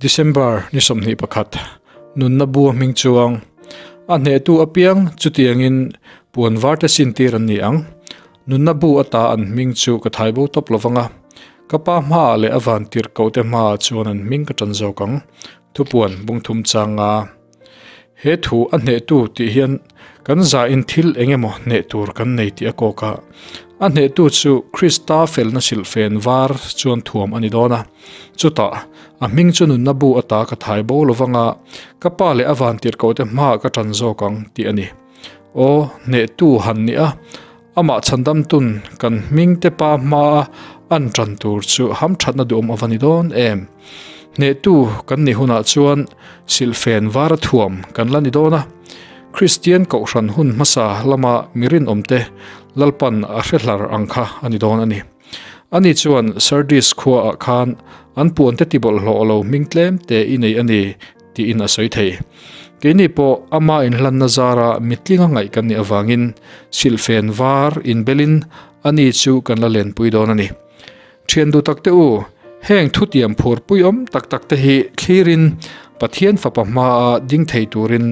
December ni 21, Nunna bu a hming chuang. A hnehtu apiang chutiangin puan var te sintir an ni ang. Nunna bu ata an hming chu ka thai bo tawp lovang a, ka pa hmaah leh a vantirhkohte hmaah chuan an hming ka tan zawk ang. Thupuan bungthum changa he thu a hnehtu tih hian kan zain thil eng emaw hneh tur kan nei tih a kawk a. A hnehtu chu Krista felna silhfen var chuan thuam a ni dawn a. Chutah, a hming chu nunna bu ata ka thai bo lovang a, ka pa leh a vantirhkohte hmaah ka tan zawk ang tih a ni. Aw, hnehtu han ni a, amah chhandamtun kan hmingte pa hmaa an tan tur chu hamthatna duhawm a va ni dawn em? Hnehtu kan nih hunah chuan silhfen vara thuam kan la ni dawn a, Kristian kohhran hun hmasa lama mi rinawmte Lalpan a hre hlar ang kha a ni dawn a ni. Ani chuan Sardis khuaah khan an puante tibawlhhlawh lo hming tlem te i nei a ni tiin a sawi thei. Keini pawh ama inhlanna zara mitlinga ngaih kan nih avangin silhfen var inbelin ani chu kan la lenpui dawn a ni. Thian duh takte u, heng thutiam phurpuiawm tak tak te hi thlirin Pathian fapa hmaa ding thei turin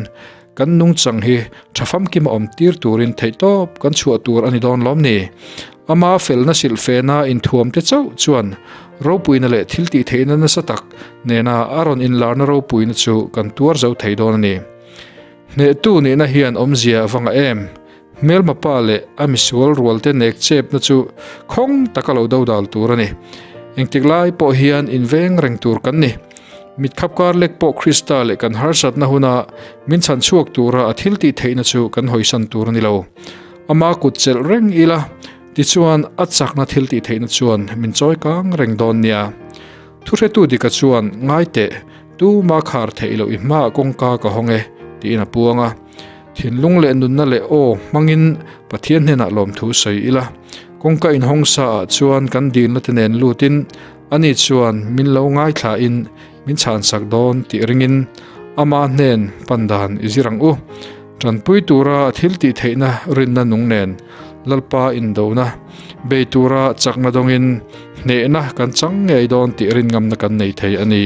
kan nungchang hi tha famkim a awm tir turin theihtawp kan chhuah tur a ni dawn lawm ni? Ama felna silhfena inthuamte chauh chuan ropuina leh thil tih theihna nasa tak nena a rawn inlarna ropuina chu kan tuar zo thei dawn a ni. Hnehtu nihna hian awmzia a va ngah em? Hmelma pa leh a misual rualte nek chepna chu khawng taka lo dodal tur a ni. Engtik lai pawh hian inveng reng tur kan ni. Mitkhap kar lek pawh Krista leh kan harsatna huna min chhan chhuak tura a thil tih theihna chu kan hawisan tur a ni lo. Ama kut chelh reng ila, tichuan a chakna thil tih theihna chuan min chawi kang reng dawn nia. Thuhretu dika chuan, Ngai teh, tuma khar theih loh i hmaah kawngka ka hawng e, tiin a puang a. Thinlung leh nunna leh aw hmangin Pathian hnenah lawmthu sawi ila. Kawngka inhawng saah chuan kan dilna te nen lutin ani chuan min lo ngaithlain min chhansak dawn tih ringin ama hnen pan dan i zir ang u. Tanpui tura thil tih theihna rinna nung nen Lalpa indona bei tura chakna dawngin hnehna kan chang ngei dawn tih rinngamna kan nei thei a ni.